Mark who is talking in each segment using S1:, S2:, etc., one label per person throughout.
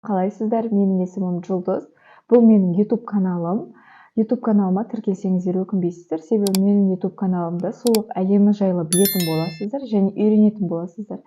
S1: Қалайсыздар? Менің есімім Жұлдыз. Бұл менің YouTube каналым. YouTube каналыма тіркелсеңіздер, өкінбейсіздер, себебі менің YouTube каналымда сұлулық әлемі жайлы білетін боласыздар және үйренетін боласыздар.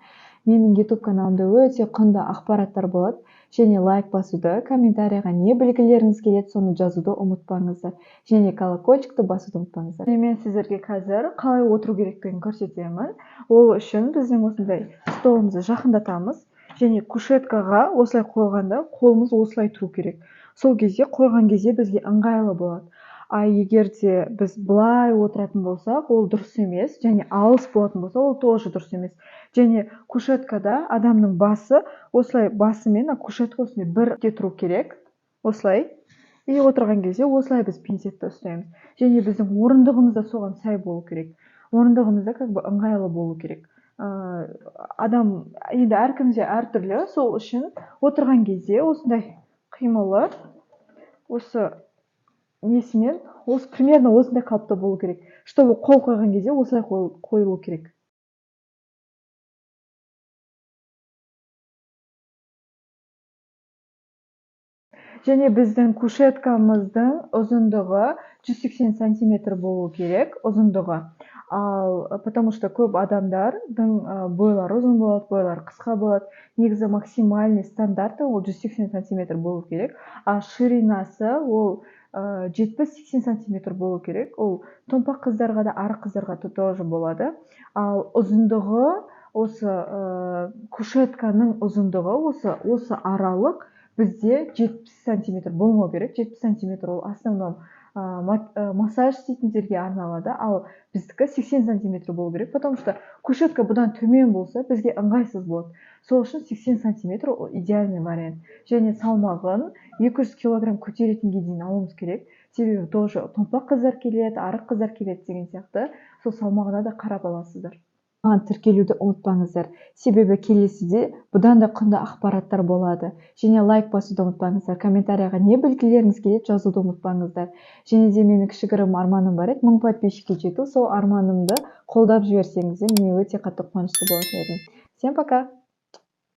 S1: Менің YouTube каналымда өте құнды ақпараттар болады. Және лайк басуды, комментарийға не білгілеріңіз келеді, соны жазуды ұмытпаңыздар және колокольчикті басуды ұмытпаңыздар. Мен сіздерге қазір қалай отыру керектігін көрсетемін. Ол үшін біздің осындай столымызды жақындатамыз және кушеткаға осылай қойғанда, қолымыз осылай тұру керек. Сол кезде, қойған кезде бізге ыңғайлы болады. А егер де біз былай отыратын болсақ, ол дұрыс емес, және алыс болатын болса, ол тоже дұрыс емес. Және кушеткада адамның басы осылай, басымен кушетка осындай бірге тұру керек осылай. И отырған кезде осылай біз пинцетті ұстаймыз. Және біздің орындығымыз да соған сай болу керек, орындығымыз да как бы ыңғайлы болу керек. Адам енді әркімде әртүрлі, сол үшін отырған кезде осындай қимылы, осы несімен, осы примерно осындай қалыпта болу керек, чтобы қол қойған кезде осылай қойылу керек. Және біздің кушеткамыздың ұзындығы 180 сантиметр болу керек ұзындығы. Ал потому что көп адамдардың бойлары ұзын болады, бойлары қысқа болады. Негізі максимальный стандарты ол 180 сантиметр болу керек, а ширинасы ол 70-80 сантиметр болу керек. Ол томпақ қыздарға да, арық қыздарға да тоже болады. Ал ұзындығы осы, кушетканың ұзындығы осы аралық бізде 70 сантиметр болмау керек. 70 сантиметр ол основном массаж істейтіндерге арналады, ал біздікі 80 сантиметр болу керек, потому что кушетка бұдан төмен болса, бізге ыңғайсыз болады. Сол үшін 80 сантиметр ол идеальный вариант. Және салмағын 200 килограмм көтеретінге дейін алуымыз керек, себебі тоже томпақ қыздар келеді, арық қыздар келеді деген сияқты. Сол салмағына да қарап аласыздар. Маған тіркелуді ұмытпаңыздар, себебі келесіде бұдан да құнды ақпараттар болады. Және лайк басуды ұмытпаңыздар, комментарийға не білгілеріңіз келеді, жазуды ұмытпаңыздар. Және де менің кішігірім арманым бар еді, 1000 подписчикке жету. Сол арманымды қолдап жіберсеңіздер, мен өте қатты қуанышты болатын едім. Всем пока!